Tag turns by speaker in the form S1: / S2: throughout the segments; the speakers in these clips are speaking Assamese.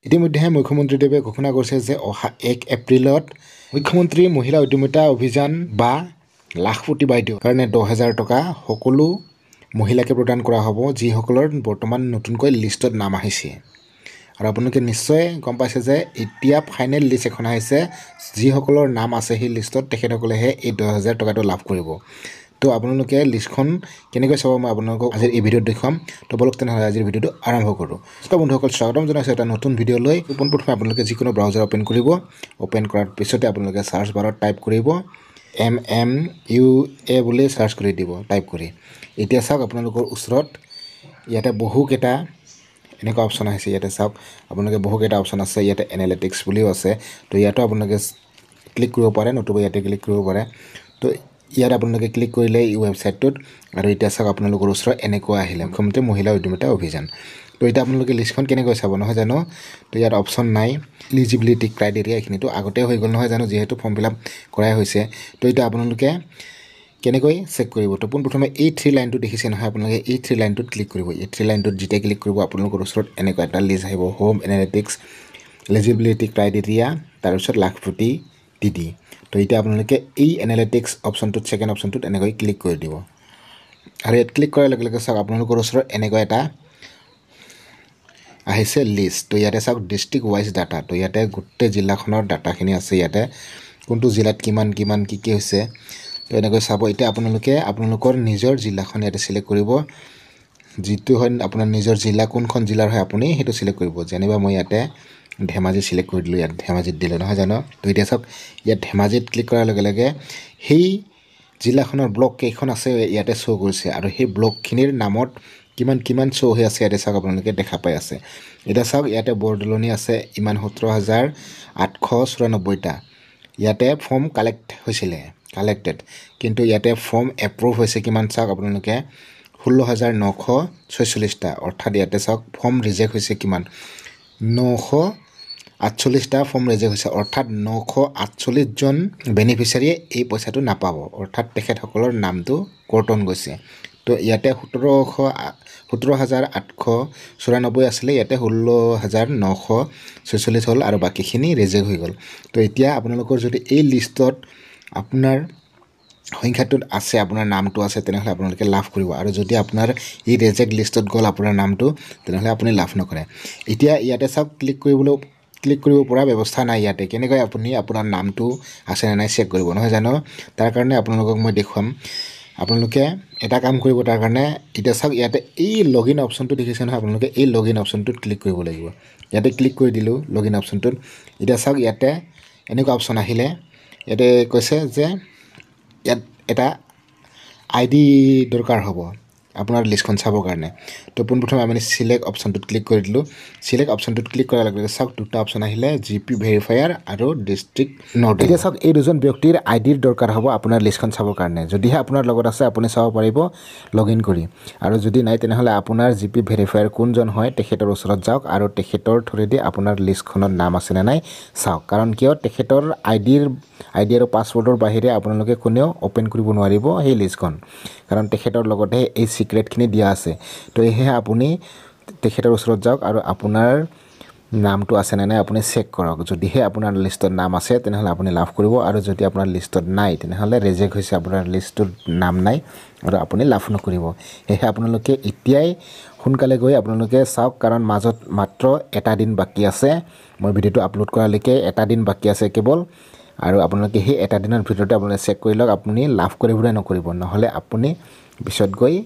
S1: ইতিমধ্যে মুখ্যমন্ত্ৰীদেৱে ঘোষণা কৰিছে যে অহা 1 এপ্ৰিলত মুখ্যমন্ত্ৰী মহিলা উদ্যমিতা অভিযান বা লাখপতি বাইদেউ কাৰণে 10,000 টকা সকলো মহিলাকে প্ৰদান কৰা হ'ব, যিসকলৰ বৰ্তমান নতুনকৈ লিষ্টত নাম আহিছে। আৰু আপোনালোকে নিশ্চয় গম পাইছে যে এতিয়া ফাইনেল লিষ্ট এখন আহিছে, যিসকলৰ নাম আছে সেই লিষ্টত তেখেতসকলেহে এই 10,000 টকাটো লাভ কৰিব। তো আপোনালোকে লিষ্টখন কেনেকৈ চাব মই আপোনালোকক আজিৰ এই ভিডিঅ'ত দেখুৱাম। তো বলক তেনেহ'লে আজিৰ ভিডিঅ'টো আৰম্ভ কৰোঁ। নমস্কাৰ বন্ধুসকল, স্বাগতম জনাইছোঁ এটা নতুন ভিডিঅ' লৈ। পোনপ্ৰথমে আপোনালোকে যিকোনো ব্ৰাউজাৰ অ'পেন কৰিব। অ'পেন কৰাৰ পিছতে আপোনালোকে চাৰ্চ বাৰত টাইপ কৰিব MMUA বুলি চাৰ্চ কৰি দিব টাইপ কৰি। এতিয়া চাওক আপোনালোকৰ ওচৰত ইয়াতে বহুকেইটা এনেকুৱা অপশ্যন আহিছে। ইয়াতে চাওক আপোনালোকে বহুকেইটা অপশ্যন আছে, ইয়াতে এনালিটিক্স বুলিও আছে। তো ইয়াতো আপোনালোকে ক্লিক কৰিব পাৰে, নতুবা ইয়াতে ক্লিক কৰিব পাৰে। তো ইয়াত আপোনালোকে ক্লিক কৰিলে এই ৱেবছাইটটোত, আৰু এতিয়া চাওক আপোনালোকৰ ওচৰত এনেকুৱা আহিলে মুখ্যমন্ত্ৰী মহিলা উদ্যমিতা অভিযান। তো এতিয়া আপোনালোকে লিষ্টখন কেনেকৈ চাব নহয় জানো? তো ইয়াত অপশ্যন নাই, এলিজিবিলিটি ক্ৰাইটেৰিয়া এইখিনিতো আগতে হৈ গ'ল নহয় জানো, যিহেতু ফৰ্ম ফিল আপ কৰাই হৈছে। তো এতিয়া আপোনালোকে কেনেকৈ চেক কৰিব? তো পোনপ্ৰথমে এই থ্ৰী লাইনটো দেখিছে নহয় আপোনালোকে, এই থ্ৰী লাইনটোত ক্লিক কৰিব। এই থ্ৰী লাইনটোত যেতিয়া ক্লিক কৰিব আপোনালোকৰ ওচৰত এনেকুৱা এটা লিষ্ট আহিব, হোম এনালিটিক্স, এলিজিবিলিটি ক্ৰাইটেৰিয়া, তাৰপিছত লাখপতি দিদি। তো এতিয়া আপোনালোকে এই এনালিটিক্স অপশ্যনটোত, ছেকেণ্ড অপশ্যনটোত এনেকৈ ক্লিক কৰি দিব। আৰু ইয়াত ক্লিক কৰাৰ লগে লগে চাওক আপোনালোকৰ ওচৰত এনেকুৱা এটা আহিছে লিষ্ট। তো ইয়াতে চাওক ডিষ্ট্ৰিক্ট ৱাইজ ডাটা। তো ইয়াতে গোটেই জিলাখনৰ ডাটাখিনি আছে, ইয়াতে কোনটো জিলাত কিমান কিমান কি কি হৈছে, তো এনেকৈ চাব। এতিয়া আপোনালোকে আপোনালোকৰ নিজৰ জিলাখন ইয়াতে চিলেক্ট কৰিব, যিটো হয় আপোনাৰ নিজৰ জিলা, কোনখন জিলাৰ হয় আপুনি সেইটো চিলেক্ট কৰিব। যেনিবা মই ইয়াতে ধেমাজি চিলেক্ট কৰি দিলোঁ, ইয়াত ধেমাজিত দিলোঁ নহয় জানো। তো এতিয়া চাওক ইয়াত ধেমাজিত ক্লিক কৰাৰ লগে লগে সেই জিলাখনৰ ব্লক কেইখন আছে ইয়াতে শ্ব' কৰিছে, আৰু সেই ব্লকখিনিৰ নামত কিমান কিমান শ্ব' হৈ আছে ইয়াতে চাওক আপোনালোকে দেখা পাই আছে। এতিয়া চাওক ইয়াতে বৰদলনি আছে ইমান 17,894টা ইয়াতে ফৰ্ম কালেক্ট হৈছিলে, কালেক্টেড, কিন্তু ইয়াতে ফৰ্ম এপ্ৰুভ হৈছে কিমান চাওক আপোনালোকে 16,946টা। অৰ্থাৎ ইয়াতে চাওক ফৰ্ম ৰিজেক্ট হৈছে কিমান, 948টা ফৰ্ম ৰিজেক্ট হৈছে। অৰ্থাৎ 948জন বেনিফিচিয়াৰীয়ে এই পইচাটো নাপাব, অৰ্থাৎ তেখেতসকলৰ নামটো কৰ্তন গৈছে। তো ইয়াতে 17,894 আছিলে, ইয়াতে 16,946 হ'ল আৰু বাকীখিনি ৰিজেক্ট হৈ গ'ল। তো এতিয়া আপোনালোকৰ যদি এই লিষ্টত আপোনাৰ সংখ্যাটোত আছে, আপোনাৰ নামটো আছে, তেনেহ'লে আপোনালোকে লাভ কৰিব। আৰু যদি আপোনাৰ এই ৰিজেক্ট লিষ্টত গ'ল আপোনাৰ নামটো, তেনেহ'লে আপুনি লাভ নকৰে। এতিয়া ইয়াতে চাওক ক্লিক কৰিব পৰা ব্যৱস্থা নাই। ইয়াতে কেনেকৈ আপুনি আপোনাৰ নামটো আছে নে নাই চেক কৰিব নহয় জানো, তাৰ কাৰণে আপোনালোকক মই দেখুৱাম। আপোনালোকে এটা কাম কৰিব, তাৰ কাৰণে এতিয়া চাওক ইয়াতে এই লগ ইন অপশ্যনটো দেখিছে নহয় আপোনালোকে, এই লগ ইন অপশ্যনটোত ক্লিক কৰিব লাগিব। ইয়াতে ক্লিক কৰি দিলোঁ লগ ইন অপশ্যনটোত। এতিয়া চাওক ইয়াতে এনেকুৱা অপশ্যন আহিলে, ইয়াতে কৈছে যে ইয়াত এটা আই ডি দৰকাৰ হ'ব আপোনাৰ লিষ্টখন চাবৰ কাৰণে। তো পোনপ্ৰথমে আমি চিলেক্ট অপশ্যনটোত ক্লিক কৰি দিলোঁ। চিলেক্ট অপশ্যনটোত ক্লিক কৰাৰ লগে লগে চাওক দুটা অপশ্যন আহিলে, জি পি ভেৰিফায়াৰ আৰু ডিষ্ট্ৰিক্ট নডেল। এতিয়া চাওক এই দুজন ব্যক্তিৰ আই ডিৰ দৰকাৰ হ'ব আপোনাৰ লিষ্টখন চাবৰ কাৰণে। যদিহে আপোনাৰ লগত আছে আপুনি চাব পাৰিব লগ ইন কৰি, আৰু যদি নাই তেনেহ'লে আপোনাৰ জি পি ভেৰিফায়াৰ কোনজন হয় তেখেতৰ ওচৰত যাওক আৰু তেখেতৰ থ্ৰুৱেদি আপোনাৰ লিষ্টখনত নাম আছেনে নাই চাওক। কাৰণ কিয়, তেখেতৰ আই ডি আৰু পাছৱৰ্ডৰ বাহিৰে আপোনালোকে কোনেও অ'পেন কৰিব নোৱাৰিব সেই লিষ্টখন, কাৰণ তেখেতৰ লগতে এই ছিক্ৰেটখিনি দিয়া আছে। তো সেয়েহে আপুনি তেখেতৰ ওচৰত যাওক আৰু আপোনাৰ নামটো আছেনে নাই আপুনি চেক কৰক। যদিহে আপোনাৰ লিষ্টত নাম আছে তেনেহ'লে আপুনি লাভ কৰিব, আৰু যদি আপোনাৰ লিষ্টত নাই তেনেহ'লে ৰিজেক্ট হৈছে, আপোনাৰ লিষ্টটোত নাম নাই আৰু আপুনি লাভ নকৰিব। সেয়েহে আপোনালোকে এতিয়াই সোনকালে গৈ আপোনালোকে চাওক, কাৰণ মাজত মাত্ৰ এটা দিন বাকী আছে। মই ভিডিঅ'টো আপলোড কৰালৈকে এটা দিন বাকী আছে কেৱল, আৰু আপোনালোকে সেই এটা দিনৰ ভিতৰতে আপোনালোকে চেক কৰি লওক আপুনি লাভ কৰিব নে নকৰিব। নহ'লে আপুনি পিছত গৈ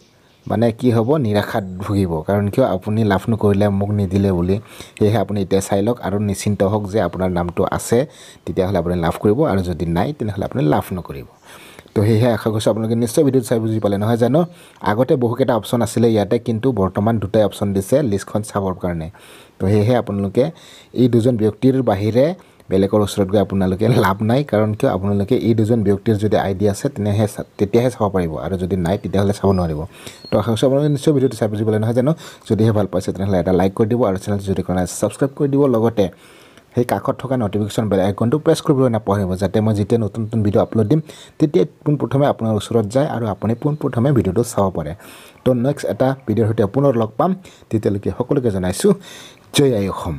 S1: মানে কি হ'ব, নিৰাশাত ভুগিব। কাৰণ কিয়, আপুনি লাভ নকৰিলে মোক নিদিলে বুলি। সেয়েহে আপুনি এতিয়া চাই লওক আৰু নিশ্চিন্ত হওক যে আপোনাৰ নামটো আছে, তেতিয়াহ'লে আপুনি লাভ কৰিব, আৰু যদি নাই তেনেহ'লে আপুনি লাভ নকৰিব। তো সেয়েহে আশা কৰিছোঁ আপোনালোকে নিশ্চয় ভিডিঅ'টো চাই বুজি পালে নহয় জানো। আগতে বহুকেইটা অপশ্যন আছিলে ইয়াতে, কিন্তু বৰ্তমান দুটাই অপশ্যন দিছে লিষ্টখন চাবৰ কাৰণে। তো সেয়েহে আপোনালোকে এই দুজন ব্যক্তিৰ বাহিৰে বেলেগৰ ওচৰত গৈ আপোনালোকে লাভ নাই। কাৰণ কিয়, আপোনালোকে এই দুজন ব্যক্তিৰ যদি আই ডি আছে তেতিয়াহে চাব পাৰিব, আৰু যদি নাই তেতিয়াহ'লে চাব নোৱাৰিব। তো আশা কৰিছোঁ আপোনালোকে নিশ্চয় ভিডিঅ'টো চাই বুজি পালে নহয় জানো। যদিহে ভাল পাইছে তেনেহ'লে এটা লাইক কৰি দিব, আৰু চেনেলটো যদি কৰা নাই ছাবস্ক্ৰাইব কৰি দিব, লগতে সেই কাষত থকা নটিফিকেশ্যন বেল আইকনটো প্ৰেছ কৰিবলৈ নাপাহৰিব, যাতে মই যেতিয়া নতুন নতুন ভিডিঅ' আপলোড দিম তেতিয়া পোনপ্ৰথমে আপোনাৰ ওচৰত যায় আৰু আপুনি পোনপ্ৰথমে ভিডিঅ'টো চাব পাৰে। তো নেক্সট এটা ভিডিঅ'ৰ সৈতে পুনৰ লগ পাম, তেতিয়ালৈকে সকলোকে জনাইছোঁ জয় আই অসম।